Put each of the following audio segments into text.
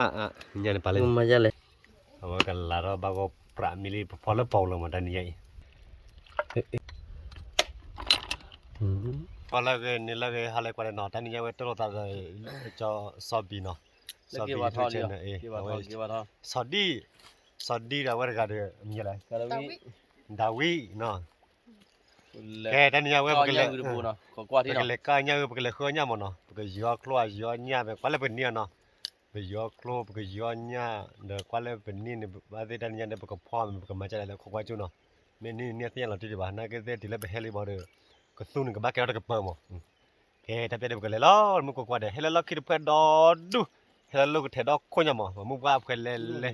အါ အါ ညါန့ၣ်ပာ်လၢ မၤယလဲၣ် အဝဲကလၤထီၣ်ဘၣ်ဂီၢ်ပြးမံလံ ပဖီလၢပီၤလီၤမး တၢ်နံၤညါအံၤ ပီၤလၢဂ့ၤန့ၣ်လၢဂ့ၤ ဟါလၢကွၢ်ဒီးနီၤ တၢ်နံၤညါဝဲတၢ်လိာ်သးဒီး ကၠီစီဘံနီၤ စီဘံ စီဒံ စီဒံဒီးအဝဲတဂၤဒီး မံယလဲၣ် ဒၤဝံးနီၤ ကဲ တၢ်နံၤညါဝဲ ပကလဲၤ ပကလဲၤကၢ်ညၣ်ဝဲ ပကလဲၤဃုအီၣ်ညၣ်မးနီၤ ပကယံာ်အီၣ်ချိၣ် ယံာ်အီၣ်ညၣ် ပကွၢ်လၢပနံၤအီၤနီၤ ပယံာ်အီၣ်ချိၣ် ပကယံာ်အီၣ်ညၣ် ဒီးကွၢ်လၢပနံၤန့ၣ် ဘၣ်သ့ၣ်တၢ်နံၤညါဒီး ပကဖီမ့ၢ် ပကမၤကလဲၣ်လၢခိခွါကၠိနီၤ မ့ၢ်နံၤန့ၣ် နံၤသ့ၣ်ညါလီၤတံၢ်ဒံးဘၣ် နာ်က့သ့ၣ်တုၤလၢပဟဲလံဘၣ်ဒီး ကသူန့ၣ်ကဘၣ်ကဲထီၣ်တကပၤမး ကဲ တၢ်ပျဲဒီးပကလဲၤလီၤ မုၢ်ကိးကွၢ်ဒီး ဟဲလၢလီၢ်ခံတဖျၢၣ်ဒီဒူၣ် ဟဲလၢလီၢ်ကထၢၣ်ဒီခိၣ်ညါမး မုၢ်ပှၢ်အဖှဲလဲၤလဲၤ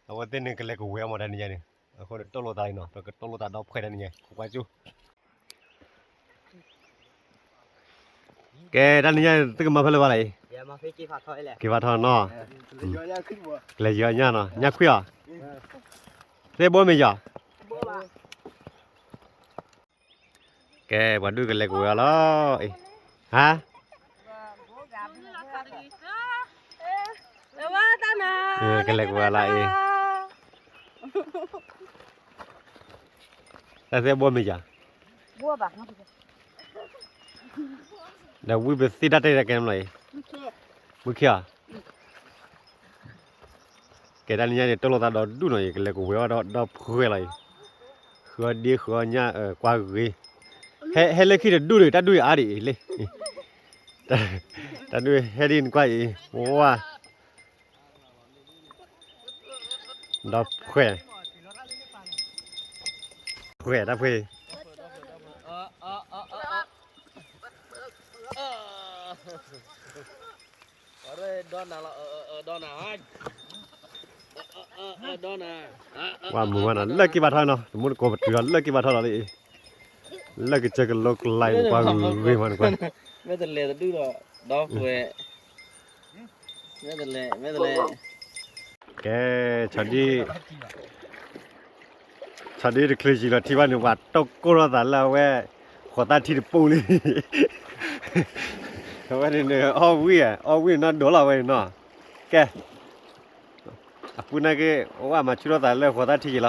အဝဲသ့ၣ်န့ၣ် ကလဲၤကဝဲၤအီၤမးတၢ်နံၤညါန့ၣ် အဃိဒီးတၢ်လိာ်သးလံနီၤ ပကတၢ်လိာ်သးဒီဖှဲတၢ်နံၤညါ ခိခွါကၠိ ကဲ တၢ်နံၤညါ သုကမၤဖဲလဲၣ်ဘၣ်လီၤအံၤ က့ၤဖးထီနီၤ ကလဲၤယံာ်အီၣ်ညၣ်နီၤ ညၣ်ခွံအီၤ သ့ၣ်ဘိမ့ၢ်ယီၤ ကဲ ပှၤဒုးကလဲၤကဝဲၤအီၤလီၤအံၤ ဟါ ကလဲၤကဝဲၤအီၤလီၤအံၤ တၢ်သ့ၣ်ဘိမ့ၢ်ယၤ ဒီးဝံပသံတၢ်တဲတၢ်ကဲမလီၤအံၤ ဝံခံအီၤ ကဲတၢ်နံၤညါန့ၣ် တၢ်လိာ်သးဒီဒူၣ်နီၤ ယကလဲၤကဝဲၤအီၤဒီဖှဲလီၤအံၤ ဃုအီၣ်ဒ့ဃုအီၣ်ညၣ် ကွၢ်ဂ့ၤ ဟဲလၢခံတဒူၣ်ဒီး တၢ်ဒူၣ်အံၤအါဒံးအံၤလံ တၢ်ဒူၣ်ဟဲဒ်နကွၢ်အံၤ ဝါ ဒီဖှဲ ဖှဲတၢ်ဖှဲ ဝါမုာ်ဝဲနီၤ လၢက့ၤဘၣ်ထီၣ်နီၤ တမူတကိးပတုၤဒီးလၢက့ၤဘၣ်ထီၣ်လီၤလံ လၢကစၢၢ်ကလိကျါအံၤ နကွၢ်ဂ့ၤမးနကွၢ် မ့ၢ်တလဲၤတဒူၣ်ဒီး ဒီဖှဲ မ့ၢ်တလဲၤ မ့ၢ်တလဲၤ ကဲ ဆီဒံၣ် ဆီဒံၣ်တချုးယံာ်လီၤထံဘၣ်န့ၣ် ပှၤတိၢ်ကိၢ်ထီၣ်သးလၢအဝဲ ဃိးသၣ်ထံတပူၤလံ အဝဲန့ၣ်န့ၣ် အီၣ်ဝံၣ် အီၣ်ဝံၣ်နီၢ်ဒိးလီၤဝဲန့ၣ်နီၤ ကဲ အပုၢ်နာ်က့ ဝဲမၤဆူၣ်ထီၣ်သးလၢဃိးသၣ်ထံက့ၤလီၤ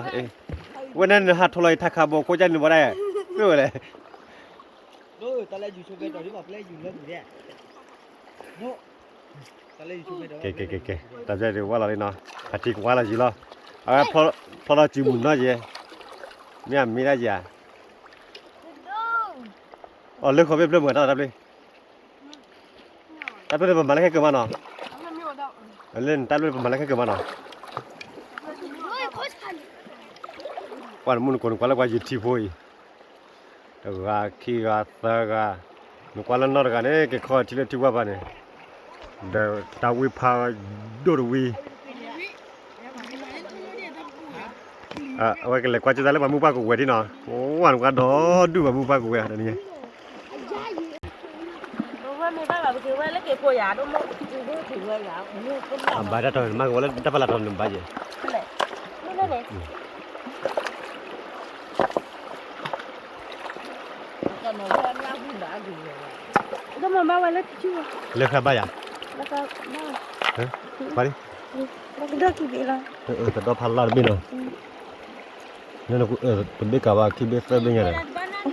ဝဲန့ၣ်နဟးထိးလီၤယထးခးဘိခိၣ်ကၢ်န့ၣ်ဘၣ်ဒၣ် မ့ၢ်ဝဲလဲၣ် ကဲ ကဲ ကဲ ကဲ တၢ်ပျဲဒုးဝါလီၤလံနီၤ ဖးထံကဝါလီၤယံၤလီၤ အဝဲဖျီလီၤစုမုၢ်နီၤယဲ မ့ၢ်အမ့ၢ်ဒၣ်ယၤ အီၤလၢဃီဘ့ၣ်ဖျၢၣ်မုၢ်တၢ်လီၤတၢ်ပျဲ တၢ်ပျဲန့ၣ်ပမၤလၢခဲကၢၤမးနီၤ လၢနတၢ်ပျဲပမၤလၢခဲကၢၤမးနီၤ ကွၢ်နမုၢ်နကိးနကွၢ်လၢကွၢ်ယထံဖိအံၤ တဂၤခံဂၤသၢဂၤ နကွၢ်လၢနီၢ်တဂၤန့ၣ် က့ၤခီထံလၢထံဝါပၤန့ၣ် ဒီးတၢ်ဝံဖးဒိၣ်တဝံ အဝဲကလဲၤကွၢ်ကၢ်သးလၢပှၤမုၢ်ပှၢ်ကဝဲၤထံနီၤ ဝဲနကွၢ်ဒီဒူၣ်ပှၤမုၢ်ပှၢ်ကဝဲၤတနံၤ အဘၣ်တၢ်ထီၣ်မၤကဝဲၤလၢတၢ်ပလၢ်ထီၣ်န့ၣ်ဘၣ်ယဲ လၢဃာ်ဘၣ်ယၤ ပှၤလံ ကဒီဖးလၢ်တ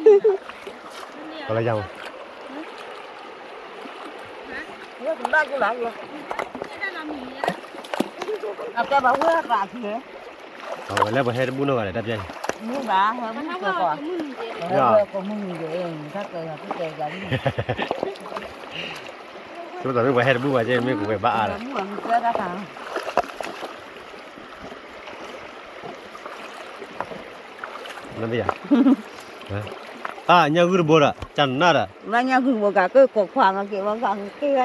ဘ့ၣ်နီၤ တဘ့ၣ်ကးဘၣ်ခံဘ့ၣ်သၢဘ့ၣ်ညါဒီး ပှၤလၢယၤမး အဝဲလၢပှၤဟဲတဘူၣ်နီၢ်ဂၤဒီးတၢ်ပျဲ မ့ၢ်ဘၣ် ဟဲဘူၣ်ကီး ဆိမိၣ်သးမ့ၢ်ပှၤဟဲတဘူၣ်ဘၣ်က့ မ့ၢ်ကဝဲၤဘၣ်အါဒီး နမ့ၢ်ယၤ အါ ညၣ်ဂုၢ်တဘိဒီး ကနၣ်ဒီး ညၣ်ဂုၢ်ဘိကးက့ၤကိးခွါမးက့ၤဝဲက့ၤဂၤ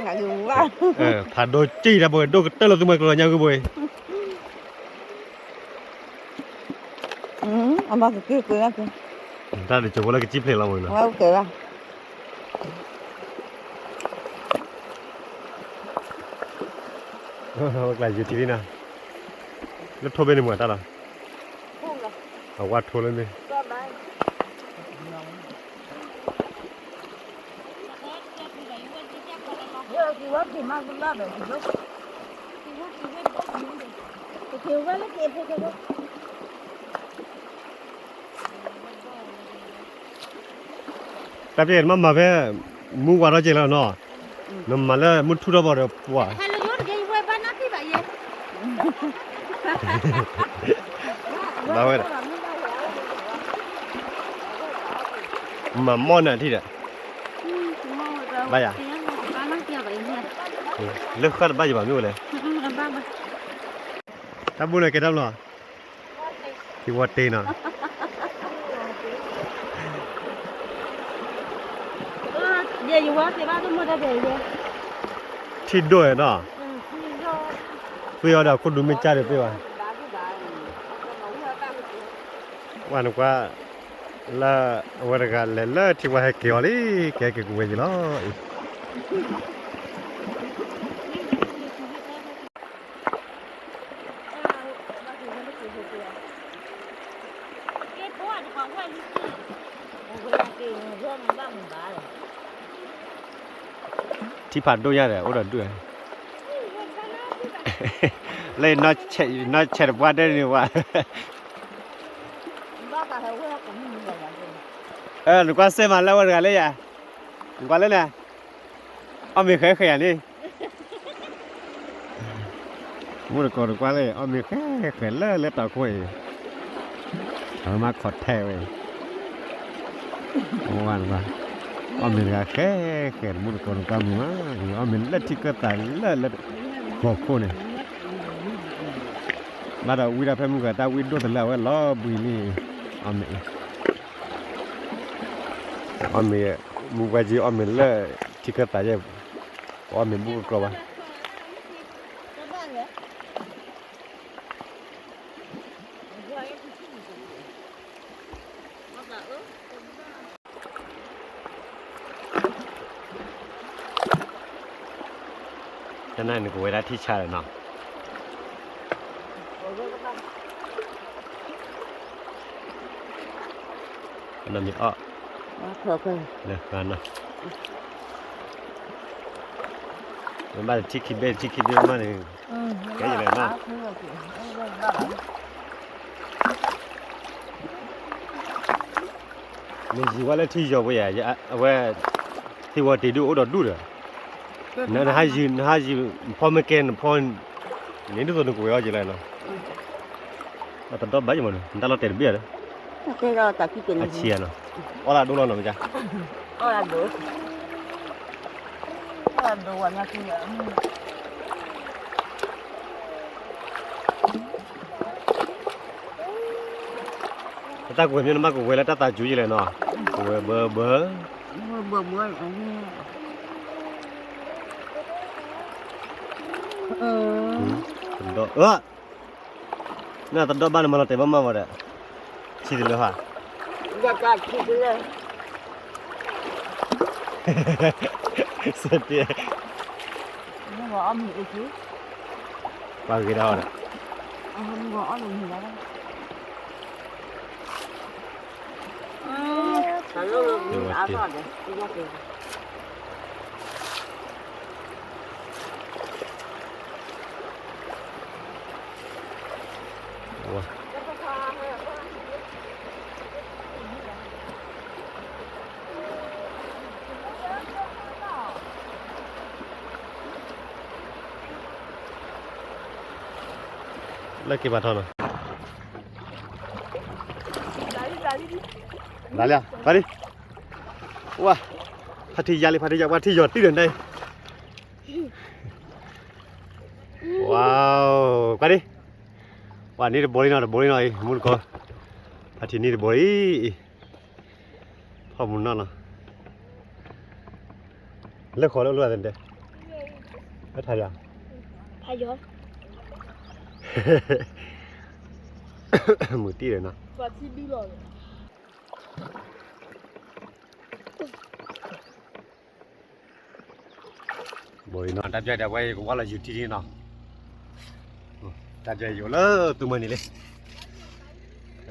က့ၤဝဲ ဖးဒိၣ်ကံၢ်တၢ်ဘိ ဒိၣ်ကတၢၢ်လၢသုမှဲကျိညၣ်ဂုၢ်ဘိအံၤ အဘၣ်ကက့ၤက့ၤက့ၤ တၢ်တစိၤဖိလၢကစံၣ်ဖျဲးလီၤမးနီၤ ဝဲက့ၤဘၣ် ဝဲကျါယံာ်ထံလံနီၤ လၢထိၣ်ဘ့ၣ်န့ၣ်မ့ၢ်တၢ်လီၤ အဝါထိလၢမ့ၢ် ဝဲက့ၤဝဲက့ၤမးကဘၣ်ဘဲက့ၤ တၢ်ပျဲၢ်နမၤမၤဖဲ မူဝါထီၣ်က့ၤလီၤနီၤ, နမၤလၢမုၢ်ထူၣ်ထီၣ်ဘၣ်ဒီးပှၤ ဘၣ်ဝဲဒၣ် မၤမီၢ်နၤထံၣ်ဒီး ဘၣ်ယၤ လၢဃၢ်တဘၣ်ယဘၣ်မ့ၢ်ဝဲလဲၣ်, တၢ်ဘူၣ်န့ၣ်ကဲတၢ်ဘျီ ထံဝီတ့နီၤ, ထံဒိၣ်နီၤ, ပ့ၢ်အီၤဒီးခိၣ်ဒူမ့ၢ်ကၢ်ဒီးပ့ၢ်ဘၣ်, ဝဲနကွၢ် လၢအဝဲတဂၤလဲၤလၢထံဝါဟဲက့ၤအီၤလံ, ကဲက့ၤကဝဲၤယံၤလီၤအံၤ ထံဖးဒိၣ်ညါဒီး အိၣ်ဒီးဒုၣ်, လၢနီၢ်ဆဲးတပှၢ်ဒဲန့ၣ်ဝဲ, နကွၢ်စဲမးလၢဝဲတဂၤလၢယၤ, နကွၢ်လၢနၤ, အီၣ်မ့ၤဃဲဃဲယၤန့ၣ် မူတကိးတကွၢ်လၢ အီၣ်မ့ၤဃဲဃဲလၢလၢတၢ်ခိၣ်အံၤ, အဝဲမၤခီၣ်ထဲဝဲ, အီၣ်မ့ၤတဂၤဃဲဃဲ မူတကိးတကွၢ်မုာ်မး, အီၣ်မ့ၤလၢထံကၢၢ်သးလၢလၢကီၢ်ခိၣ်န့ၣ်, ဘၣ်ဒီးဝံဒီးဖဲမုၢ်ဂၤတၢ်ဝံဒိၣ်တလၢအဝဲလီၤဘှံးန့ၣ်, အီၣ်မ့ၤ, အီၣ်မ့ၤ, မူဝဲက့ၤအီၣ်မ့ၤလၢထံကၢၢ်သးယဲၢ်, ပအီၣ်မ့ၤဘူၣ်ကကျီဘၣ် တၢ်နၤန့ၣ်ကဝဲဒၣ်ထံဆါလီၤနီၤ, နီၢ်မ့ၢ်အီၣ်, လၢဃါနီၤ, မ့ၢ်ဘၣ်တထံၣ်ခံဘ့ၣ် တထံၣ်ခံဘ့ၣ်မးန့ၣ်, ကဲယလဲၣ်နီၤ နယံၤဝဲလၢထံယီၤဝဲယၤ, အဝဲ, ထံဝီၤတ့ၤဒုအိၣ်ဒီးဒူၣ်ဒီး, နဟးယံၤ, နဟးယံၤ, နဖီမ့ၢ်ကဲနဖီ, န့ၣ်ဒ်သိးနကဝဲၤအီၣ်ယံၤလၢနီၤ, အတဒီဘၣ်ယမးနီၤ နတၢ်လီၤတဲာ်တဘ့ၣ်ဒီး, အဆံးနီၤ, အီၣ်လၢဒိလီၤနီၤမ့ၢ်ကါ, အီၣ်လၢဒိ, အီၣ်လၢဒိဝဲ, တၢ်ကဝဲၤမ့ၢ်နဘၣ်ကဝဲၤလၢတၢ်သးစူၤယလဲၣ်နီၤ, ကဝဲၤဘၢဘၢ, ဒီး, နတဒီဘၣ်နမၤလီၤတဲာ်ဘၣ်မးဝဲဒီး, ဆံးတလၢဟါ ဆံးတလၢ, စဲတ့, ပှၤဂ့ၤဒၣ်အီၤဒီး လၢက့ၤပာ်ထီၣ်နီၤ, လၢလၢ, ပာ်ဒံး, ဝါ, ဖါထံယါလံ ဖါထံယါ, ဖါထံယီၤတံၢ်ဒီးန့ၣ်, ဝါ, ကွၢ်ဒံး, ပှၤန့ၣ်တဘိလံနီၤ တဘိလံနီၤအံၤ မူတကိး, ဖါထံန့ၣ်တဘိလံအံၤ, ဖီမုၢ်နီၢ်နီၤ, လၢဃီလၢအလိၣ်အသနတဲ, လၢထါယါ, ဖါယီၤ, မုၢ်တံၢ်ဒီးနီၤ ဘိနီၤ တၢ်ပျဲဒီးအဝဲယကဝါလီၤယုၢ်ထံထံနီၤ, တၢ်ပျဲယိာ်လၢသူမုၢ်နံၤလံ,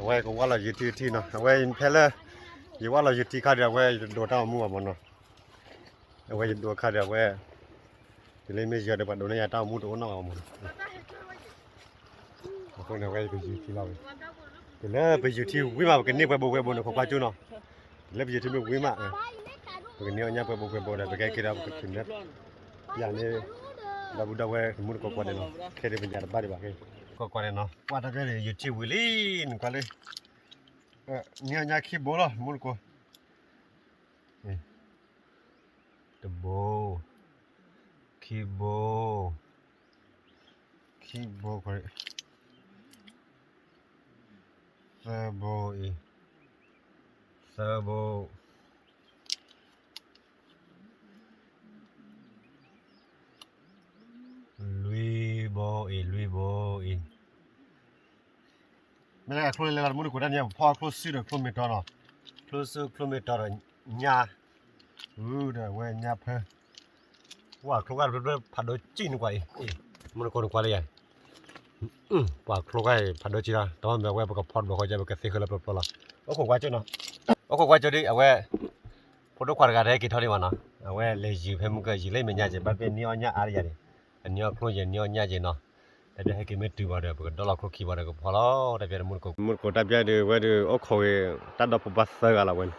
အဝဲကဝါလီၤယုၢ်ထံထံနီၤ အဝဲဖဲလၢ, ယဝါလီၤယုၢ်ထံခါဒီးအဝဲယဒိးတၢ်အီၣ်မူအီၤမးနီၤ, အဝဲယဒိးခါဒီးအဝဲ, တုၤလၢမ့ၢ်ယီၤဒီးပှၤဒိးန့ၢ်ယၤတၢ်အိၣ်မူတအိၣ်နီတဂၤဘၣ်မးနီၤ. အဃိန့ၣ် အဝဲယကယူၤထံလီၤဝဲ, တုၤလၢပယူၤထံဝံၤမး ပကန့ၢ်ပှဲၤဘိပှဲၤဘိန့ၣ် ခိးကွၢ်ကၠိနီၤ. တုၤလၢပယူၤထံမ့ၢ်ဝံၤမး ပကန့ၢ်အီၣ်ညၣ်ပှဲၤဘိပှဲၤဘိဒီး ပကဟဲက့ၤဒီးပကထုးန့ၢ် ပျၢ်န့ၢ် ဒီပုၢ်ဒီဝဲၢ်တမူတကိးကိးဂၤဒဲးနီၤ. ခဲဒုးပညါတဘၣ်ဒံးဘၣ်, ကိးဂၤဒဲးနီၤ. ကွၢ်တၢ်ဖဲန့ၣ် ယူၤထံဝံၤလံ နကွၢ်လၢ န့ၢ်အီၣ်ညၣ်ခံဘိလီၤ တမူတကိး, တဘိ, ခံဘိ, ခံဘိ, သၢဘိအံၤ, သၢဘိ, လွံၢ်ဘိအံၤ, လွံၢ်ဘိအံၤ. မ့ၢ်လၢအချိၣ်လဲၤလီၤ တမူတကိးတၢ်န့ၣ် ပဖီချိၣ်စုဒီးချိၣ်မ့ၢ်တီနီၤ. ချိၣ်စုချိၣ်မ့ၢ်တီဒီးညၣ်, အုဒီးဝဲညၣ်ဖၢ, ပှၤချိၣ်ဂၤတဖျၢၣ်ဖျၢၣ်ဖးဒိၣ်ကံနကွၢ်အံၤ, တမူတကိးနကွၢ်လၢယၤ, ပှၤချိၣ်ဂၤဖးဒိၣ်ကံလီၤ တမ့ၢ်အဝဲပကဖီတဘျီဃီကဲ ပကသ့ဃၢလၢပျီပျီလီၤ. အိၣ်ခိးကွၢ်ကၠိနီၤ, အိၣ်ခိးကွၢ်ကၠိဒ်အဝဲ ဖိဒိၣ်ခွါတဂၤတဟဲက့ၤထီၣ်ဒံးဘၣ်နီၤ, အဝဲလဲၤယံၤဖဲမုၢ်ကယံၤလၢမဲာ်ညါက့ၤ ဘၣ်သ့ၣ်န့ၢ်အီၣ်ညၣ်အါတယၤန့ၣ်, အန့ၢ်အီၣ်ချိၣ်ယဲန့ၢ်အီၣ်ညၣ်က့ၤနီၤ, တၢ်ဒ်ဟဲက့ၤမ့ၢ်တုၤဘၣ်ဒီး ပကဒီလီၤချိၣ်ခံဘၣ်ဒီးကဖီလီၤ တၢ်ပျၢ်တမူတကိး, တမူတကိးတၢ်ပျၢ်ဒုး ဝဲဒုးအိၣ်ခိးဂ့ၤ တၢ်ဒီဖိပၢ်သၢဂၤလီၤဝဲန့ၣ်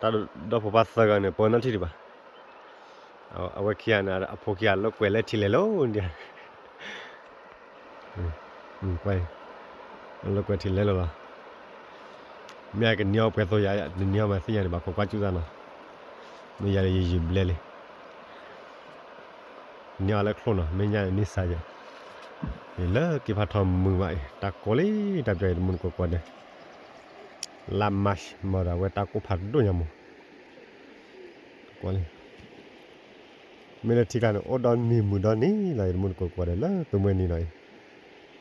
တၢ်ဒီဖိပၢ်သၢဂၤန့ၣ် ပှၤနီၣ်ထံၣ်ဒံးဘၣ်, အဝဲခံဂၤန့ၣ် အဖိခံဂၤလိာ်ကွဲလၢထံလဲၤလိၤဒံး, လိာ်ကွဲထံလဲၤလိၤလီၤ, မ့ၢ်အကန့ၢ်အီၣ်ပှဲၤသိယၤ တန့ၢ်အီၣ်မၤသ့ၣ်ညါဒံးဘၣ် ခိးကွၢ်ကၠူၣ်သးနီၤ, မ့ၢ်ယၤဒီးယယုၢ်ဘျဲလံ န့ၢ်အီၣ်လၢချိၣ်နီၤ မ့ၢ်ညၣ်န့ၣ်စးယၤ, လၢက့ၤဖးထီမုာ်မးအံၤ တၢ်ကိးလံ တၢ်ပျၢ်အံၤတမူတကိးကွၢ်ဒဲး, လါမၢ်မးဒီး အဝဲတၢ်ကိၢ်ဖးဒိၣ်ညါမး, ကွၢ်လံ, မ့ၢ်လၢထံကျါန့ၣ် အိၣ်ဒီနံၤမုာ်ဒီနံၤလီၤ တမူတကိးကွၢ်ဒဲး လၢသူမှဲနံၤနီၤအံၤ,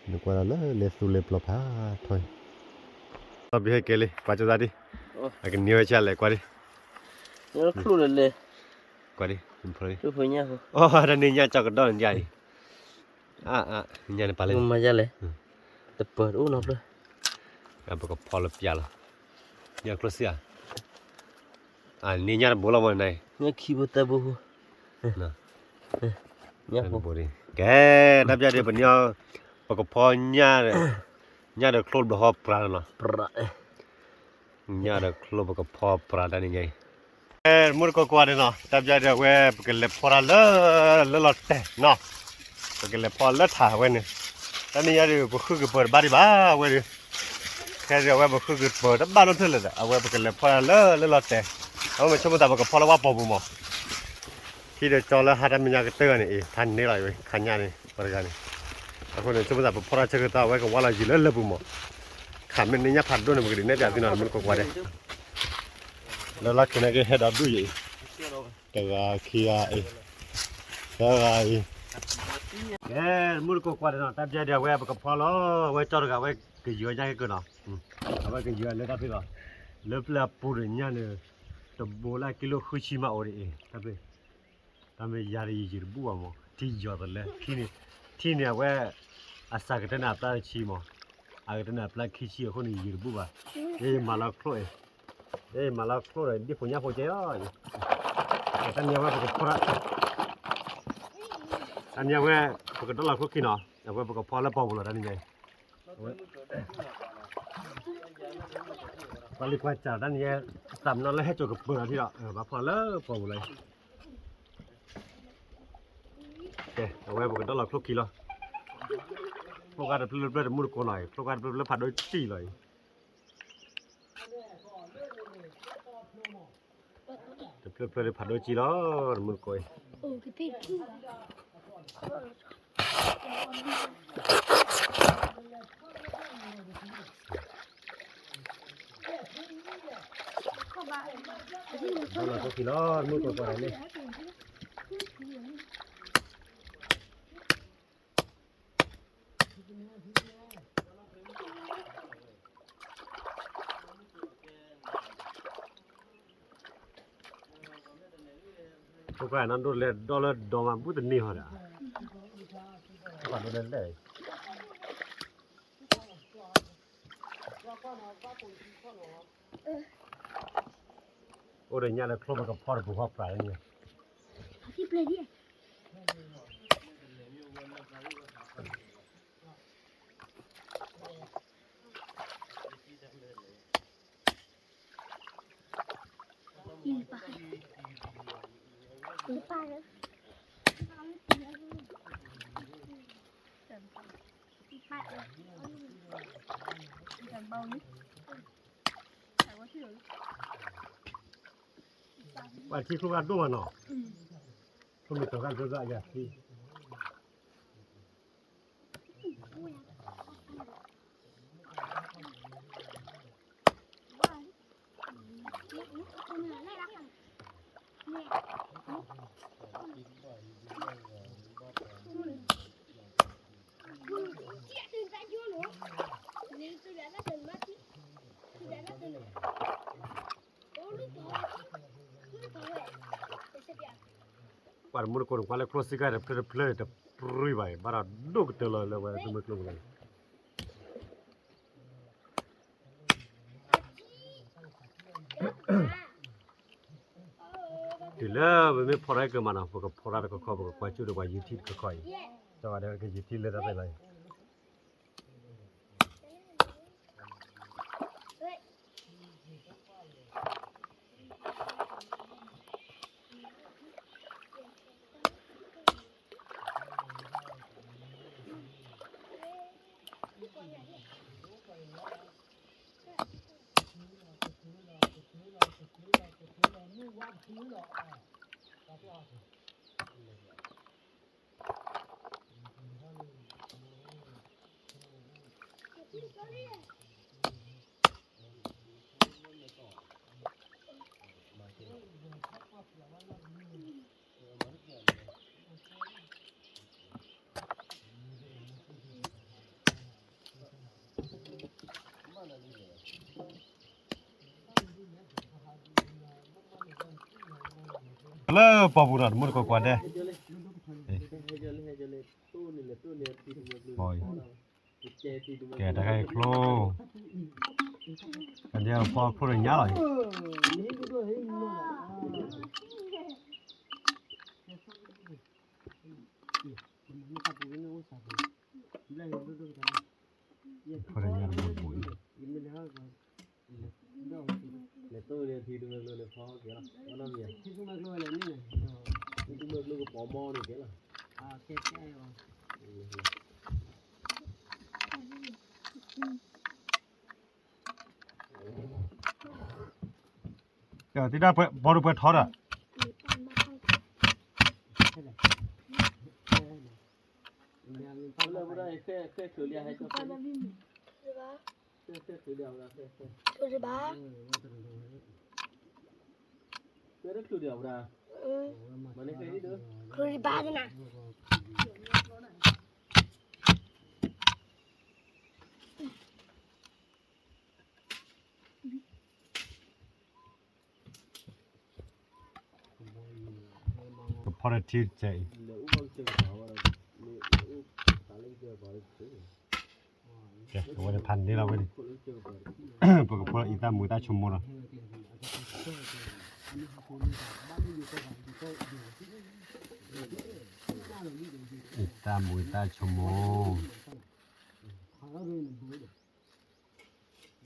နကွၢ်လၢလၢလ့သူလ့ပျီဖးထီအံၤ, တၢ်ဘျၢဟဲကဲလံ ကွၢ်ကၠူၣ်သးဒံး, အကန့ၢ်ဝဲဆၢလဲၣ်ကွၢ်ဒံး, ကွၢ်ဒံး, အိၣ်တၢ်န့ၢ်ညၣ်ကၠီကဒီၣ်န့ၣ်ဒံးအံၤ အါအါ ညၣ်န့ၣ်ပာ်လၢ မၤယလဲၣ်, တပၢၤတအိၣ်နီတဖျၢၣ်, ပကဖီလၢပျၢ်လီၤ, ညၣ်ကျိၣ်စ့ဧါ, န့ၢ်ညၣ်တဘိလီၤမ့ၢ်န့ၣ်, ညၣ်ခံဘိသၢဘိ, ကဲ တၢ်ပျၢ်ဒံး ပန့ၢ်အီၣ် ပကဖီညၣ် ညၣ်ဒီးချိၣ်ဘျီဃီပြးလီၤ, ညၣ်ဒီးချိၣ်ပကဖီပြးတၢ်န့ၣ်ညါအံၤ တမူတကိးကွၢ်ဒဲးနီၤ တၢ်ပျၢ်ဒံးအဝဲ ပကလဲၤဖီတၢ်လၢ လၢလီၤတဲာ်နီၤ, ပကလဲၤဖီလၢထးဝဲန့ၣ်, တၢ်န့ၣ်ညါဒံး ပဃုကပၢၤတဘၣ်ဒံးဘၣ်ဝဲဒံး, ခဲဒံးအဝဲပဃုကပၢၤတဘၣ်နီတဖျၢၣ်လၢၤဒီး အဝဲပကလဲၤဖီတၢ်လၢ လၢလီၤတဲာ်, အဝဲမ့ၢ်ဆိကမိၣ်သးပကဖီလၢဝၣ်ပီၤပူၤမး ထံဒီးကၠီလၢဟါတၢ်မဲာ်ညါကတၢၢ်ဂၤန့ၣ်အံၤ ဖးန့ၢ်လီၤဝဲ ခါညၣ်န့ၣ် ပှၤတဂၤန့ၣ်, အဃိန့ၣ် ဆိကမိၣ်သးပဖီတၢ်ဆၢကတီၢ် အဝဲကဝါလီၤယံၤလၢလၢပူၤမး, ခးမ့ၢ်န့ၢ်ညၣ်ဖးဒိၣ်န့ၣ် ပကဒုးနဲၣ်ပၠးသုနီၤ တမူတကိးကွၢ်ဒဲး, လၢလီၢ်ခံန့ၣ်ကဟဲဒီးဒူၣ်ယံၤအံၤ, တဂၤခံဂၤအံၤ, သၢဂၤအံၤ, ကဲ တမူတကိးကွၢ်ဒဲးနီၤ တၢ်ပျၢ်ဒံးအဝဲပကဖီလီၤ အဝဲကၠီတဂၤဝဲကယုၢ်ညၣ်က့ၤကၢနီၤ, အဝဲကယုၢ်လၢတၢ်ဖဲလီၤ, လၢပျၢၤပူၤဒီးညၣ်န့ၣ်, တဘိလၢကံလိဃုဆံမးအိၣ်ဒံးအံၤ တၢ်ဖဲ တၢ်မ့ၢ်ယၤဒီးယယုၢ်တဘူၣ်ဘၣ်မး ထံယီၤသလဲ ထံန့ၣ် ထံန့ၣ်အဝဲ အစှၤကတၢၢ်န့ၣ်အပျၢ်တဆံမး အကတၢၢ်န့ၣ်အပျၢ်ခံဆံအဃိန့ၣ် ယယုၢ်တဘူၣ်ဘၣ် ယဲယမၤလီၤချိၣ်အံၤ ယဲယမၤလီၤချိၣ်ဒီးဒ်ဖိညၣ်ဖိကဲအံၤ တၢ်န့ၣ်အဝဲပကဖီ တၢ်န့ၣ်အဝဲ ပကဒီလီၤချိၣ်ခံနီၤ အဝဲပကဖီလၢပီၤပူၤလီၤတၢ်န့ၣ်ညါအံၤ ကွၢ်လံကွၢ်စၢ်တၢ်န့ၣ် သးမနီၤလၢဟဲစိာ်ကပၢၤလီၤထံဒီး ဘၣ်ဖီလၢပီၤပူၤလီၤအံၤ ကဲ အဝဲပကဒီလီၤချိၣ်ခံလီၤ ချိၣ်ဂၤတဖျၢၣ်ဖျၢၣ်တမူတကိးနီၤအံၤ ချိၣ်ဂၤတဖျၢၣ်ဖျၢၣ်ဖးဒိၣ်တံၢ်လီၤအံၤ တဖျၢၣ်ဖျၢၣ်ဖးဒိၣ်တံၢ်လီၤ တမူတကိးအံၤ ဒီလီၤချိၣ်ခံလီၤ တမူတကိးကွၢ်ဒဲးန့ၣ် ဖိခွါနီၢ်ဒိၣ်လဲၣ်ဒီလၢဒီမး ဘူးတန့ၢ်ဟီဒီး ဖိခွါဒိၣ်လဲၣ်လဲၣ် အိၣ်ဒီးညၣ်လၢချိၣ်ပကဖီၣ်တပူၤဃီပြးန့ၣ် ပှၤထံကျိဂၤဒိၣ်မးနီၤ, ကျိမ့ၢ်တဂၤဒိၣ်ဒိၣ်ယၤသံ ပှၤတမူတကိးတကွၢ်လၢကျိစံကါတဖျၢၣ်တဖျၢၣ်န့ၣ် တပြံဘၣ်အံၤ ဘၣ်ဒီးဒိၣ်ကတၢၢ်လီၤလၢဝဲသုမ့ၢ်ကျိပူၤန့ၣ် တုၤလၢပမ့ၢ်ဖီထီၣ်ကမၤနီၤ ပကဖီထီၣ်တခီခီ ပကကွၢ်ကၠူၣ်ဒီးပှၤယူၤထံတခီခီအံၤ ကၠီဝဲဒၣ်ကယူၤထံလၢတၢ်ပဲလီၤအံၤ လၢပီပူၤနီၤ တမူတကိးကွၢ်ဒဲး, ကဲတၢ်ခါအံၤချိၣ်, ကဲတၢ်ခါအံၤချိၣ်ဒီးညါလီၤအံၤ, ချိၣ်ဒီးညါတမူတကိးအံၤ လဲၤတိၢ်န့ၣ်ထံတမ့ၢ်ကျိန့ၣ်ဖီကဲလီၤ, ဘၣ်နီတမံၤ, ထံတမ့ၢ်ကျိန့ၣ်, ထံတမ့ၢ်ကျိကပီၤမီန့ၣ်ကဲလီၤ, သ့ၣ်တၢ်ပီၤဒိၣ်ပှဲၤထီဒီး ဘၣ်, ကဖီတထံတစဲးအံၤ, အဝဲန့ၣ်ဖးန့ၢ်လီၤဝဲန့ၣ်, ပကဖီအံသၣ်မူၤသၣ်ဆိကမိၣ်လီၤ, အံသၣ်မူၤသၣ်ဆိကမိၣ်, တၢ်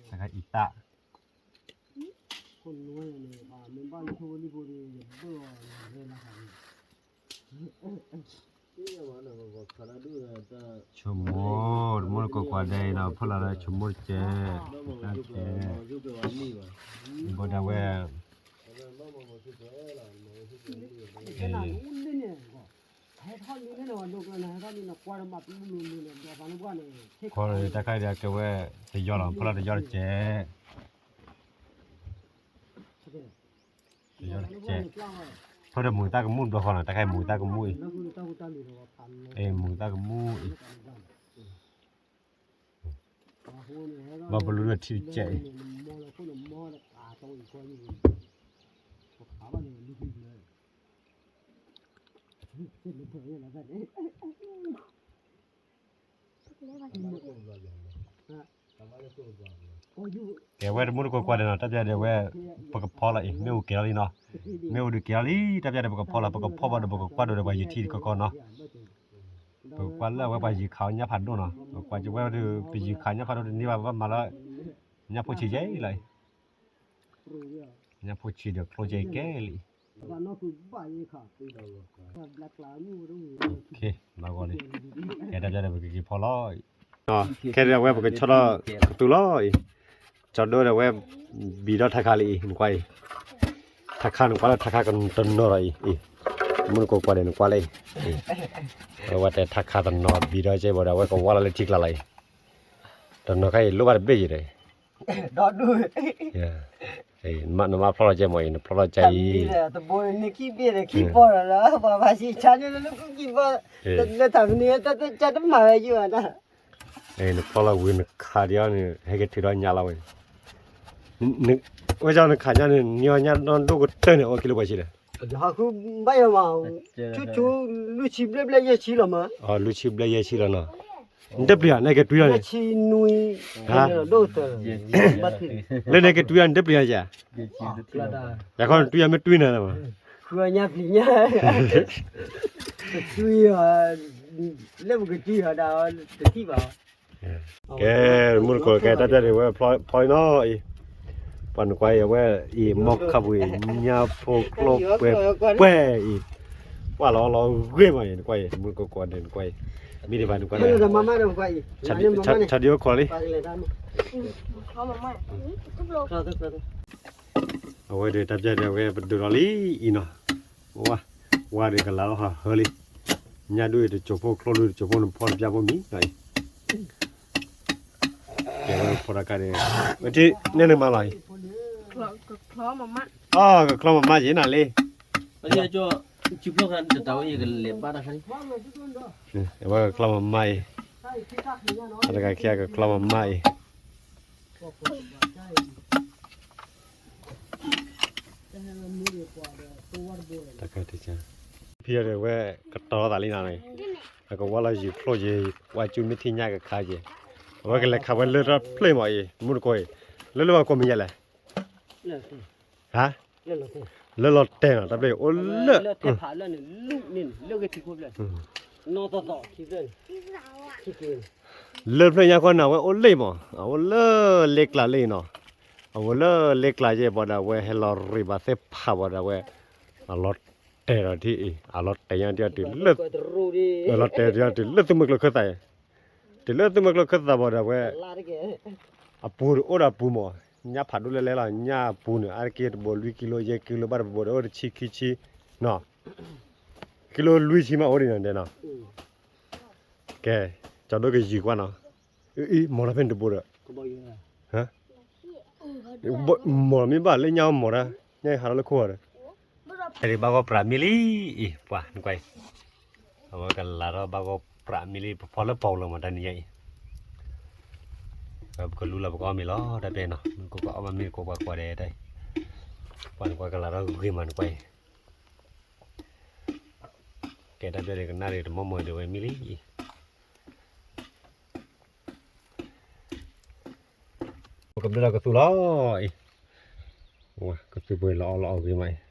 ခါအံသၣ် ဆိကမိၣ်, တမူတကိးကွၢ်ဒဲးအံၤနီၤ ဖီလာ်လၢဆိကမိၣ်တစဲး, တၢ်စဲး, ဘၣ်ဒၣ်ဝဲ ခီတၢ်ခါဒီးကဲဝဲ တယီလီၤ ဖီလာ်တယီတစဲး, တယီတစဲး, ဖီဒီးမူၤသၣ်ကမူၣ်တဘျီဃီနီၤ တၢ်ခါအံၤမူၤသၣ်ကမူၣ်အံၤ, အ့ၣ်မူၤသၣ်ကမူၣ်အံၤ, ဘၣ်ပလူဒီးထံတစဲးအံၤ ခီဒီးတၢ်ခါအံၤ ကဲဝဲတမူတကိးကွၢ်ဒီးနီၤ တၢ်ပျၢ်ဒီးဝဲ ပကဖီလီၤအံၤ မ့ၣ်အူကဲၤလီၤလံနီၤ, မ့ၣ်အူဒုးကဲၤလီၤလံ တၢ်ပျၢ်ဒီးပကဖီလီၤ ပကဖီဘၣ်ဒီးပကကွၢ်ဒိးဒီးပှၤယုၢ်ထံတကီကီနီၤ, ပကကွၢ်လၢအဝဲပှၤယုၢ်ခးအီၤညၣ်ဖးဒိၣ်နီၤ, ပကွၢ်ဝဲဒီး ပယုၢ်ခးညၣ်ဖးဒိၣ်တန့ၢ်ဘၣ် ပဘၣ်မၤလၢ ညၣ်ဖိဆံးကဲအံၤလီၤအံၤ, ညၣ်ဖိဆံးဒီးကျိကဲကဲလံ ဘၣ်ဂီၤလံ, ကဲတၢ်ပျၢ်ဒီးပကက့ၤဖီလီၤအံၤ, ခဲဒီးဝဲပကဆီထီၣ်ကသူလီၤအံၤ, ကၠီဒိဒီးဝဲ ဘံၤဒီးထးခါလံအံၤ နကွၢ်အံၤ, ထးခါနကွၢ်လၢထးခါတနီၤဒီးအံၤ, မူတကိးကွၢ်ဒီးနကွၢ်လၢအံၤ, အဝဲတဲထးခါတနီၤဘံၤဒီးကဲဘၣ်ဒီး အဝဲကဝါလီၤလၢထံကျါလီၤအံၤ, တနီၤခါအံၤလိၣ်ဘၣ်တဘ့ၣ်ယံၤဒီး နမါဖျီၣ်လီၤကဲမးအံၤ နဖျီၣ်လီၤကဲအံၤ, တဘိန့ၣ်ခံဘ့ၣ်ဒီးခံပီၢ်ဒီးလီၤ ပှၤဘၣ်ဆံးဆါန့ၣ်လၢခံပီၢ်, လၢတၢ်မနုၤတၢ်တမၤဝဲယုၢ်ဘၣ်တၢ်, နဖျီၣ်လီၤဝံၤနခးဒံးအီၤန့ၣ် ဟဲက့ၤထုးဒီးညၣ်လီၤဝဲ, ဝဲကၠီနခးညၣ်န့ၣ် နံၤအီၤညၣ်နီၢ်ဒိၣ်ကတၢၢ်န့ၣ် အီၣ်ကံလိပှဲၤဆံလဲၣ်, ဘၣ်ယၤမး, ဆူဆူ လွံၢ်ဆံဘျဲၣ်ဘျဲၣ်ယဲၢ်ဆံလီၤမး, လွံၢ်ဆံဘျဲၣ်ယဲၢ်ဆံလီၤနီၤ, နတပျံၤဧါ နက့ၤတွံၢ်အီၤန့ၣ်, လၢနက့ၤတွံၢ်အီၤ နတပျံၤဧါယၤ, ယၤခီနတွံၢ်အီၤမ့ၢ်တွံၢ်နၤလီၤမး, ဃုအီၤညၣ်ပျံၤညၣ်, ကတွံၢ်အီၤ, လၢပကတွံၢ်အီၤဒၣ်တထံၣ်ဘၣ်, ကဲ မူတကိးကဲ တၢ်ပျၢ်ဒံးဝဲဖျီအံၤနီၤအံၤ, ပှၤနကွၢ်အံၤ အဝဲအံၤ မီၢ်ခါပူၤအံၤ ညၣ်ဖိကျိပှဲၤပှဲၤအံၤ, ပှၢ်လီၤလီၤဂ့ၤမးအံၤ နကွၢ်အံၤ မူတကိးကွၢ်ဒံးနကွၢ်အံၤ, မ့ၢ်ဒံးဘၣ်နကွၢ်, ဆါဒံးအိၣ်ခိးလံ, အဝဲဒီးတၢ်ပျၢ်ဒံးဝဲပဒုးလီၤလံအံၤနီၤ, ဝါ ဝါဒီးကလၤထီၣ်ဟးဟၢလံ, ညၣ်ဒိၣ်အံၤတစိၢ်ဖိ ကျိဒိၣ်တစိၢ်ဖိ နဖီတပျၢ်ဖိမံၤနီၤအံၤ ကဲဝဲဖီတၢ်ခါန့ၣ်, ဝဲထံၣ်န့ၣ်နမၤလီၤအံၤ, အကချီမးမးယံၤနၤလံ, အဝဲကချီမးမးအံၤ, တၢ်တဂၤခံဂၤကချီမးမးအံၤ တၢ်ခါတက ဖံဒီးဝဲကတီၤသးလံနၤန့ၣ်, အကဝါလီၤယံၤဖျိယံၤ ဝါကၠူမ့ၢ်ထံၣ်ညၣ်ကခါယံၤ, အဝဲကလဲၤခးဝဲလၢတၢ်ဖျ့ၣ်မးအံၤ မူတကိးအံၤ, လၢလၢပှၤကိးမံၤယဲလဲၣ်, ဟါ, လၢလီၤတဲာ်နီၤ တၢ်ဖျ့ၣ်အိၣ်လၢ လၢဖျ့ၣ်ညါခီန့ၣ် အဝဲအိၣ်လၢမး, အအိၣ်လၢလ့ကျးလၢအံၤနီၤ, အဝဲလၢလ့ကျးယဲၢ်ဘၣ်ဒီး အဝဲဟဲလီၤရ့းဘၣ်သ့ၣ်ဖးဘၣ်ဒီး အဝဲ အလီၤတဲာ်ဒီးထံၣ်အံၤ အလီၤတဲာ်ညါတံၢ်အီၤတုၤလၢ အလီၤတဲာ်တံၢ်အီၤတုၤလၢသုးမုၢ်ကျိၤခၢၣ်သးအံၤ, တုၤလၢသုးမုၢ်ကျိၤခၢၣ်သးဘၣ်ဒီး အဝဲ အပူၤဒီးအိၣ်ဒီးအပူၤမး, ညၣ်ဖးဒိၣ်လဲၣ်လဲၣ်လီၤ, ညၣ်အပူၤန့ၣ် အါတက့ၢ်တဘိလွံၢ်ကံလိ ယဲၢ်ကံလိ ဘၣ်တဘိဒီးအိၣ်တဆံခံဆံနီၤ, ကံလိလွံၢ်ဆံမးအိၣ်ဒံးနီၤဒဲးနီၤ, ကဲ, ကၠီဒိကယံၤကွၢ်နီၤ, အံၤ မီၤတၢ်ဖဲန့ၣ်တဘိဒီး, မီၤမ့ၢ်ဘၣ်လၢညၣ်အီၤမီၤတၢ်, ညၣ်အံၤဟးထီၣ်လၢခိၣ်ဒီး, အံၤဘၣ်ဂီၢ်ပြးမံလံအံၤ ပှၤနကွၢ်အံၤ, အဝဲကလၤထီၣ်ဘၣ်ဂီၢ်ပြးမံလံ ပဖီလၢပီၤလီၤမးတနံၤညါအံၤ, ပကလူလီၤပကအီၣ်မ့ၤလီၤ တၢ်ပျဲနီၤ မ့ၢ်ကိးကအီၣ်ဘၣ်မ့ၢ်ကိးပှၤကွၢ်ဒဲးတၢ်အံၤ, ပှၤနကွၢ်ကလၤထီၣ်ဂ့ၤမးနကွၢ်အံၤ ကဲတၢ်ပျဲဒံးကနၣ်ဒံးတမီၢ်မီၢ်ဒံးဝဲမံလံ, ပကဘျၢလီၤကသူလီၤအံၤ, ကသူပှဲၤလီၤအီၣ်လီၤအီၣ်ဂ့ၤမးအံၤ,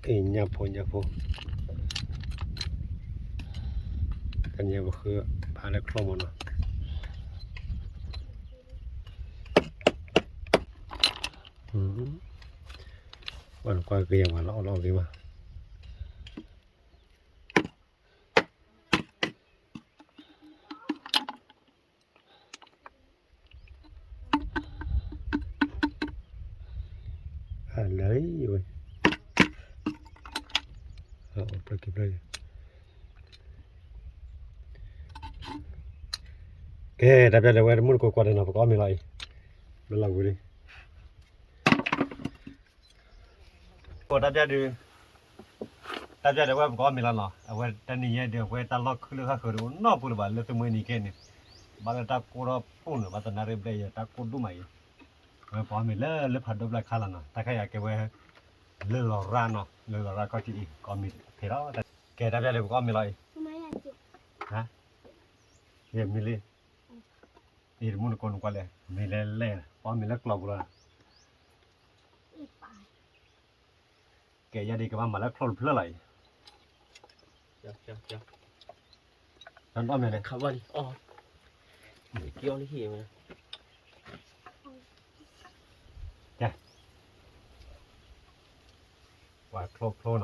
အ့ ညၣ်ဖိ ညၣ်ဖိ, ကညဲပဃုဖးလၢချီမးနီၤ, ပှၤကွၢ်ဂ့ၤဝဲလီၤအီၣ်လီၤဂ့ၤမး လၢဝဲ, ကဲ တၢ်ပျဲဒၣ်ဝဲတမူတကိးကွၢ်ဒီးနီၤ ပကအီၣ်မ့ၤလီၤအံၤ, ဘၣ်လီၤဝံၤလံ, တၢ်ပျၢ်ဒုး, တၢ်ပျၢ်ဒုး အဝဲပကအီၣ်မ့ၤလီၤနီၤ, အဝဲတနံၤညါဒုး အဝဲတၢ်လီၢ်ခုၣ်လၢဃၣ်ဃၢၤဒုး အိၣ်နီၢ်ပူၤလၢၤဘၣ် လၢသုးမုၢ်နံၤခဲန့ၣ်, ဘၣ်လၢတၢ်ကိၢ်ထီၣ်ပူၣ်န့ၣ် ဘၣ်သနာ်ရ့ဘျဲၣ်ယဲ တၢ်ကိၢ်ဒိၣ်မးအံၤ, အဝဲပကအီၣ်မ့ၤလၢလၢဖးဒိၣ်ဘျဲၣ်ခါလီၤနီၤ, တၢ်ခါယၤကဲဝဲ လၢလီၤရၣ်နီၤ, လၢလီၤရၣ်ခီၣ်ထံးအံၤ ကအီၣ်မ့ၤဖဲလီၤ, ကဲတၢ်ပျၢ်ဒုး ပကအီၣ်မ့ၤလီၤအံၤ, ဟါ, ယမ့ၢ်လံ အံၤတမုၢ်နကိးနကွၢ်လဲၣ် မ့ၢ်လဲၣ်လဲၣ် ပအီၣ်မ့ၤလၢကျီပူၤလီၤ, ကဲယၤဒ်ကဘၣ်မၤလၢချိၣ်တဖျၢၣ်လီၤအံၤ, တၢ်အီၣ်မ့ၤန့ၣ် ခးဘၣ်လံ, က့ၤအီၣ်လံဟံၣ်ဝဲ, ကဲ, ပှၤချိၣ်ချိၣ်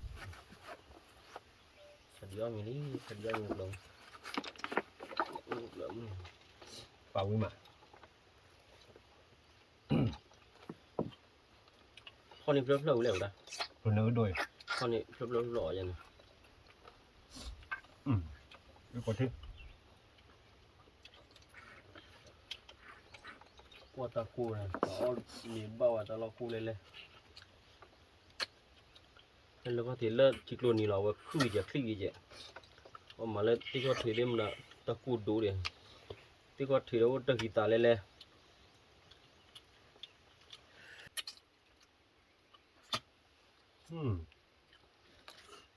နီၤ ချိၣ်စုၣ်နီၤ, ခးဒံးအီၣ်မ့ၤလံ, ခးဒံးအီၣ်မ့ၤကျီ, ပာ်ဝံၤမး ခီၣ်န့ၣ်ဖျၢၣ်ဖျၢၣ်ဝံၤလဲၣ်ဝဲဒၣ်, ဖျၢၣ်န့ၣ်အဒိၣ်အံၤ, ခီၣ်န့ၣ်ဖျၢၣ်ဖျၢၣ်လီၤယၤန့ၣ်, ကွၢ်တၢ်ကိၢ်န့ၣ် တအီၣ်မ့ၤဘၣ်ဝဲတၢ်လီၢ်ကိၢ်လဲၣ်လဲၣ်, လၢခီၣ်ထံးလၢထံကျိနံၤလီၤ အဝဲခုၣ်ကဲးချံၣ်ကဲး, အမၤလၢသ့ၣ်ခီၣ်ထံးဒ်မနုၤ တၢ်ကိၢ်ဒိၣ်ဒဲး, သ့ၣ်ခီၣ်ထံးဒီးအိၣ်တၢ်ဃံသးလဲၣ်လဲၣ် ဖိစ့ဝံမးနီၤ, ဖျၢၣ်ဖးဒိၣ်ညါကျိလီၤနီၤ, ပှၤထိးဝဲလၢခံတထံၣ်ဝဲဒီး ခံတထံၣ်ခိၣ်တထံၣ်လီၤန့ၣ်နီၤ, တၢ်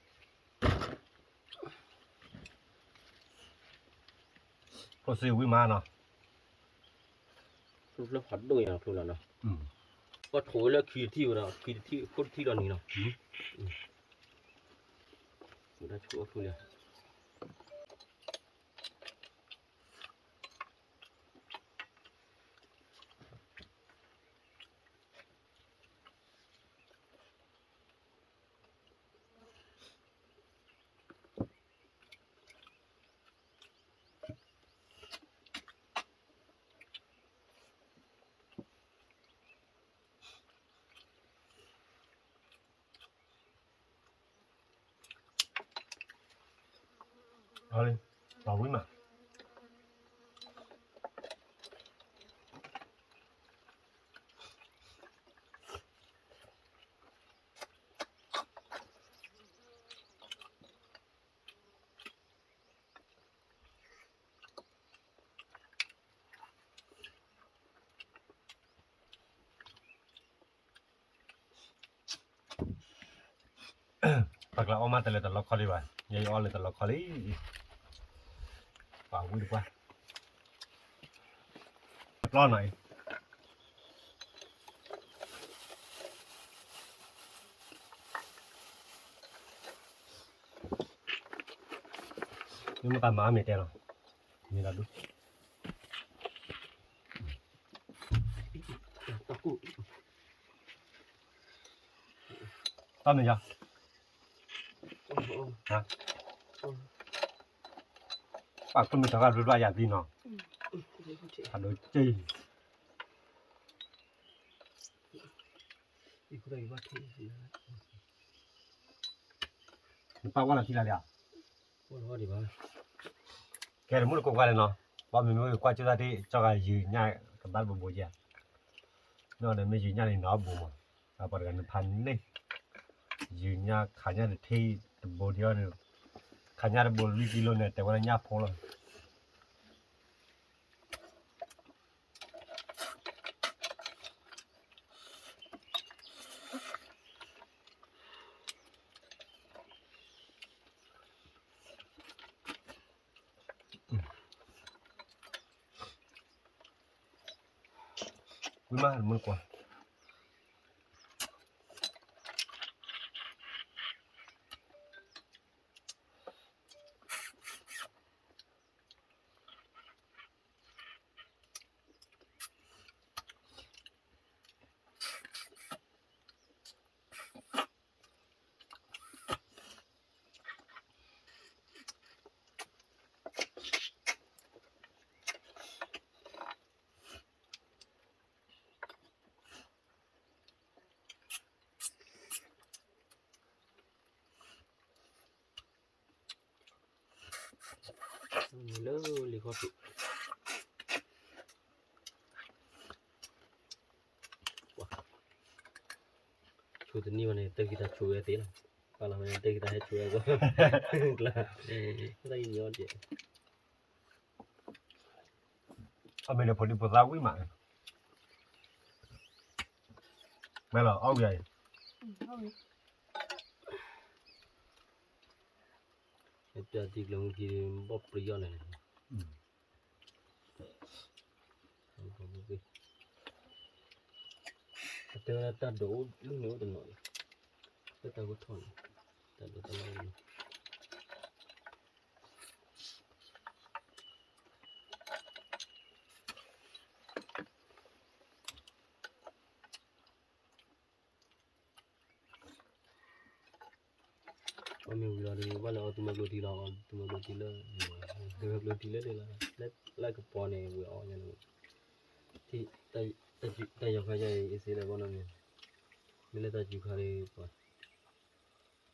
ဆိအီၣ်ဖျၢၣ်လံ အီလံ, ပှၤဝံၤမး, ပှၤကျါအီၣ်မးတလဲၤတလီခီလံဘၣ်, ယဲယအီၣ်လဲၤတလီခီလံ, ပှၤဝံၤတပှၢ်, ပျီနီၤအံၤ မ့ၢ်မတၤမၤအီၣ်မ့ၤတဲလီၤ, မ့ၢ်လီၤဒူၣ်, တၢ်မ့ၢ်ယၤ, ပှၤကျိမ့ၢ်တဂၤဘျီဘျီယၤသံနီၤ, အဒိက့ၢ် နပၢ်ဝဲလီၤထံလၢလံဧါ, ကဲတမုၢ်တကိးကွၢ်လဲၣ်နီၤ, ပှၤမ့မ့ၢ်ကွၢ်ကၠိတၢ်တ့ၢ် ကၠီဂၤယုာ်ညၣ်ကဘၣ်တဘိဘိကဲ, နီၢ်ဒီးမ့ၢ်ယုာ်ညၣ်န့ၣ်နီၤဘိမး, ပှၤတဂၤနဖးန့ၢ်, ယုာ်ညၣ်ခးညၣ်တထံၣ်တဘိဒံးအီၤန့ၣ်, ခးညၣ်တဘိလွံၢ်ကံလိန့ၣ် တဲဝဲလၢညၣ်ဖိလီၤ. ဝံၤမး မုၢ်နကွၢ် လၢလံၤခီၣ်ထံး, တနံၤဘၣ်န့ၣ် တၢ်ဂံၢ်တၢ်ဆူးဝဲသ့လီၤ, ပာ်လီၤဝဲတၢ်ဂံၢ်တၢ်ဟဲဆူးဝဲအဂီၢ်, တၢ်ဂံၢ်ညီဒဲး, အမ့ၢ်ဒီးဖိဒံဖိသၣ်ဝံၣ်မး, မ့ၢ်လီၤ အီၣ်ဝံၤအံၤ, ပျၢ်ထံကျိမုၢ်ထံ ဘီၣ်ပျံၤယီၣ်န့ၣ်, အတဲဝဲဒၣ်တၢ်ဒိးအိၣ်လၢန့ၣ်အိၣ်တနီၤ, လၢတၢ်ဂိၢ်ထီၣ်န့ၣ်, တၢ်ဒိးတၢ်လီၢ်န့ၣ် အီၣ်မ့ၢ်ဝံၤလီၤဒီး ဘၣ်လဲၤအီၣ်သူမွဲကျိထံလီၤ, အီၣ်သူမွဲကျိထံလၢ, သူမွဲကျိထံလၢန့ၣ်လီၤ, လၢကပီၤန့ၣ် ဝဲအီၣ်ညါန့ၣ်, တၢ်ယီၤခါယဲအံၤ အ့စ့လၢဘီနီၢ်န့ၣ်, မ့ၢ်လၢတၢ်ယူၤခါဒီး, တၢ်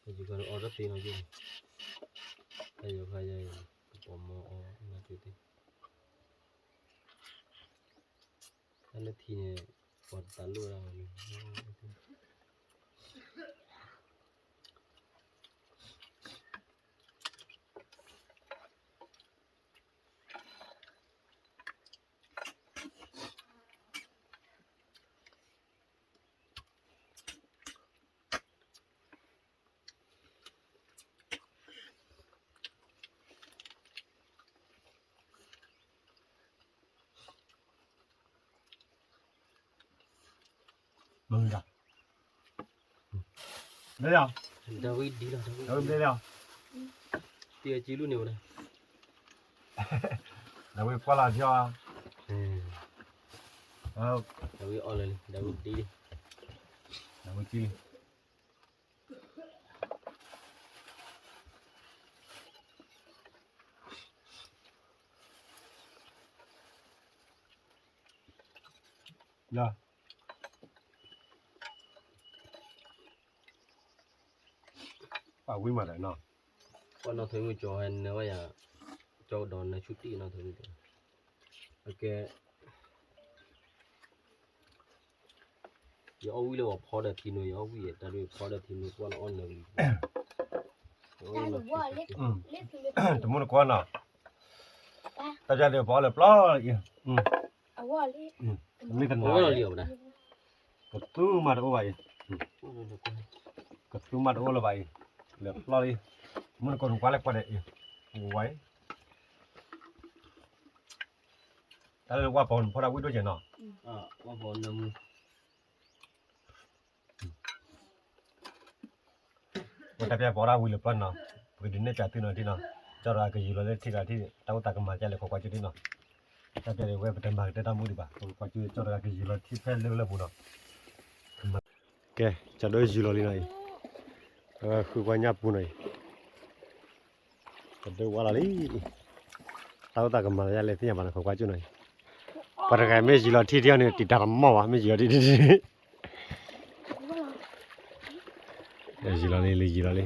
ယူၤခါဒီးအီၣ်တသ့နီၤက့ၤ, တၢ်ယီၤခါယဲအံၤ ကပီၤမီၤအီၣ်နီၤက့ၤသ့ တၢ်လၢထံန့ၣ် ပှၤတသးလိၣ်ဝဲဒၣ်န့ၣ်, မ့ၢ်ဒၣ်, ဘျဲလီၤ, ဒၣ်ဝံၤဒ်လီၤ, ဒၣ်ဝံၤဘျဲလီၤ, တံၤအကံလူၢ်န့ၣ်ဝဲဒၣ်, ဒၣ်ဝံၤကွၢ်လီၤထံအီၤ, ဒၣ်ဝံၤအီၣ်လၢလံ, ဒၣ်ဝံၤဒ်လံ, ဒၣ်ဝံၤကံလံ. ပှၤဝံၤမးဒီးနီၤ, ပှၤနီၢ်ထွဲမုၣ်ကၠီဟဲနၢဝဲယၤ, ကၠီဒီးနၢဆူၣ်တံၢ်နီၢ်ထွဲမုၣ်ကၠီ, အကဲ ယအီၣ်ဝံၣ်လၢပှၤဖီဒီးထံနိ, ယအီၣ်ဝံၣ်တၢ်ဒ်ဖီဒီးထံနိ ကွၢ်လၢအီၣ်နၢလံ, တမူတကွီၢ်နီၤ, တၢ်ပျၢ်ဒ်ပှၤအီၣ်လၢပျီလံ, မ့ၢ်တနီၤ, ကသူမးတအိၣ်ဘၣ်အံၤ, ကသူမးတအိၣ်လၢၤဘၣ်အံၤ, လၢပျီလံ, တမူတကွီၢ်နကွၢ်လၢကွၢ်ဒီး, ဝဲ တၢ်လၢဝၣ်ပီၤနဖီတၢ်ဝံၣ်ဒိၣ်ကဲနီၤ, ဝဲတၢ်ပျၢ်ပီးဒၣ်ဝံၤလၢပျီနီၤ, ပကဒုးနဲၣ်ပၠးသုနီၤဒ်နီၤ, ကၠီတဂၤကယူၤလီၤလၢထံတဂၤထံၣ် တၢ်အိၣ်သးကမၤဒ်လဲၣ် ခိးကွၢ်ကၠိဒ်နီၤ, တၢ်ပျၢ်ဒ်ဝဲပတမၤကတၢၢ်တၢ်မူဒံးဘၣ်, ပကကွၢ်ကၠိကၠီတဂၤကယူၤလီၤထံဖဲလၢလၢပူၤနီၤ, ကဲ ကၠီဒိၣ်ယူၤလီၤလံနီၤအံၤ, ဃုကွၢ်ညၣ်ပူၤနီၤအံၤ ကဒိၣ်ဝါလီၤလံ, တၢ်အိၣ်သးကမၤလၢယလဲၣ်သ့ၣ်ညါဘၣ်န့ၣ် ခိးကွၢ်ကၠိနီၤအံၤ, ပှၤတဂၤမ့ၢ်ယူၤလီၤထံထံအီၤန့ၣ် တံာ်တာ်တမီၢ်ဘၣ် မ့ၢ်ယူၤလီၤထံထံ, ယူၤလီၤလံ လံယူၤလီၤလံ.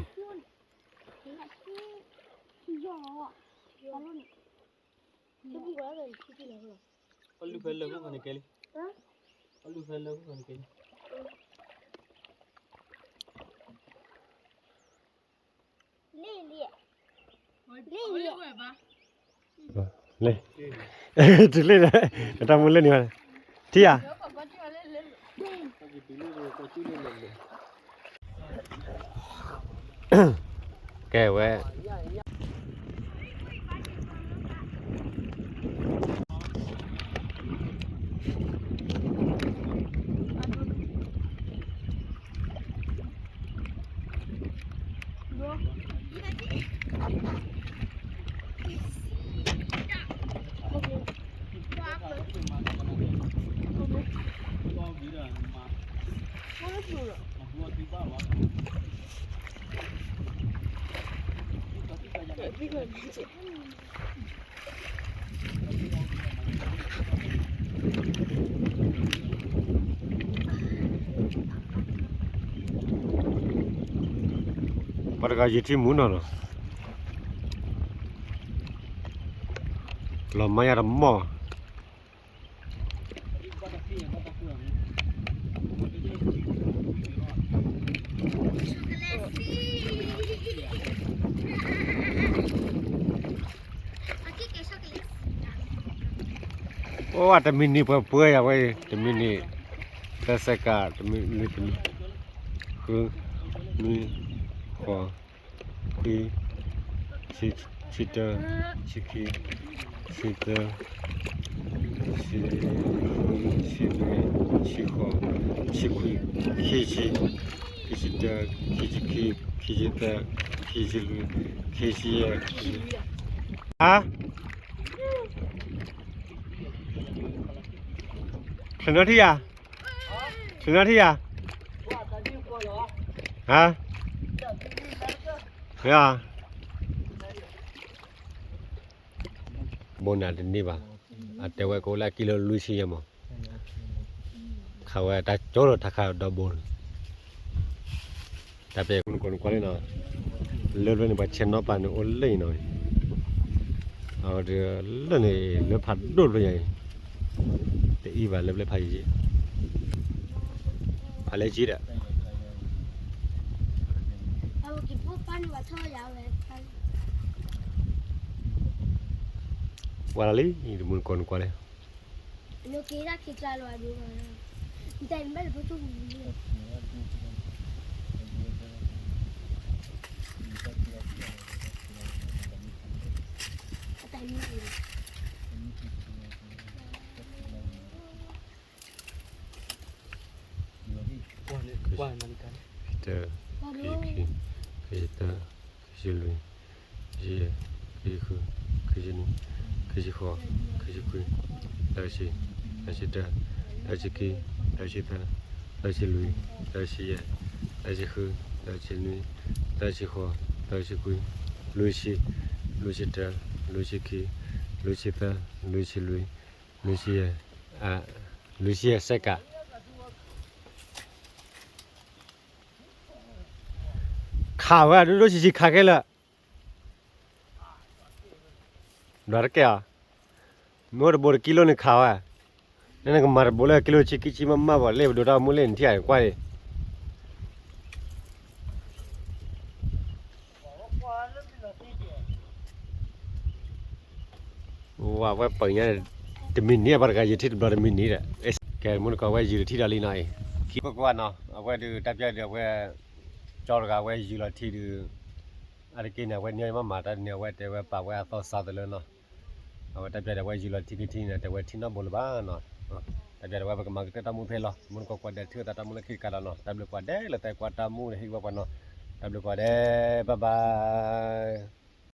အလုၢ်ဖဲလၢခိၣ်ခီန့ၣ်ကဲလံ, အလုၢ်ဖဲလၢခိၣ်ခီန့ၣ်ကဲလံ. လ့, တုၤလ့, တၢ်မူလ့န့ၣ်, ထံဧါ. ကဲဝဲ ပှၤတဂၤယံာ်ထံမူနီၤနီၤ, လီၤမါယၤတမီၢ်. ပဝဲတမံၤနံၤပှဲၤပှဲၤယၤဝဲ, တမံၤနံၤ, သၢစဲးကး, တမံၤနံၤ, ဃု, နွံ, ဃိး, ခွံ, ဆံတၢ, ဆံခံ, ဆံသၢ, ဆံ, ဆံနွံ, ဆံဃိး, ဆံခွံ, ခံဆံ, ခံဆံတၢ, ခံဆံခံ, ခံဆံသၢ, ခံဆံလွံၢ်, ခံဆံယဲၢ်, ဟါ ချုးနီထံၣ်ယၤ, ချုးနီထံၣ်ယၤ, ဟါ, မ့ၢ်, ဘိနၤတန့ၢ်ဘၣ်, အတဲဝဲကအိၣ်လၢအကံၢ်လၢလွံၢ်ဆံယဲၢ်မး, ခးဝဲတၢ်ကၠိလီၤ တၢ်ခးဒီဘိန့ၣ် တၢ်ပဲာ်ကနကွၢ်လံနီၤ, လၢဖျၢၣ်န့ၣ် ပှၤဆဲးနီၣ်ပာ်န့ၣ်အိၣ်လၢအံၤနီၤ, အဝဲဒၣ်လၢန့ၣ် လၢဖးဒိၣ်တဖျၢၣ်ညါအံၤ, တအံၤဘၣ်လၢဖျၢၣ်ဖးယံၤ, ဖးလဲၢ်ကံဒီး ဝဲလီၤလံ, တမူတကိးနကွၢ်လံ. တၢ, ခံဆံ, ခံဆံတၢ, ခံဆံလွံၢ်, ခံဆံယဲၢ်, ခံဆံဃု, ခံဆံနွံ, ခံဆံဃိး, ခံဆံခွံ, သၢဆံ, သၢဆံတၢ, သၢဆံခံ, သၢဆံသၢ, သၢဆံလွံၢ်, သၢဆံယဲၢ်, သၢဆံဃု, သၢဆံနွံ, သၢဆံဃိး, သၢဆံခွံ, လွံၢ်ဆံ, လွံၢ်ဆံတၢ, လွံၢ်ဆံခံ, လွံၢ်ဆံသၢ, လွံၢ်ဆံလွံၢ်, လွံၢ်ဆံယဲၢ်, လွံၢ်ဆံယဲၢ်စဲးကး ခးဝဲဒိၣ်ဒိၣ်ဆံးဆံးခးခဲလၢာ်, ဒွးတကဲၢ်အီၤ, မ့ၢ်အိၣ်တဘိတကံလိန့ၣ်ခးဝဲ, နနကမၤတဘိလၢကံလိဆံခံဆံမးမးဘၣ် လၢပဒိးတၢ်မူလၢနထံၣ်အကွၢ်န့ၣ်, ဝဲပှၤညါန့ၣ်, တမံၤနံၤအပှၤတဂၤယထံၣ်တဘျီတမံၤနံၤဒီး, ကဲမုၢ်နကီၢ်ဝဲယုၢ်တထံၣ်ဒီးလံနီၤအံၤ, ခံကွၢ်ကွၢ်နီၤ အဝဲဒုးတၢ်ပျၢ်ဒုးအဝဲ, ကၠီတဂၤဝဲယုၢ်လီၤထံဒုး, အါတက့ၢ်န့ၣ် အဝဲန့ၣ်မၤမၤတၢ်န့ၣ် အဝဲတဲဝဲပာ်ဝဲအသီစးတလၢနီၤ, အဝဲတၢ်ပျၢ်ဒုးအဝဲယုၢ်လီၤထံခံထံန့ၣ် တဲဝဲထံနီတဘိလၢၤဘၣ်နီၤ, တၢ်ပျၢ်ဒုးအဝဲပကမၤကတၢၢ်တၢ်မူဖဲလီၤ မုၢ်နကီၢ်ကွၢ်ဒဲးထံၣ်သးတၢ်မူလၢခံကဒီးနီၤ တၢ်ဘျုးကွၢ်ဒဲးလၢသဲကွၢ်တၢ်မူန့ၣ်ဟ့ၣ်ဝဲပှၤနီၤ, တၢ်ဘျုးကွၢ်ဒဲး bye bye.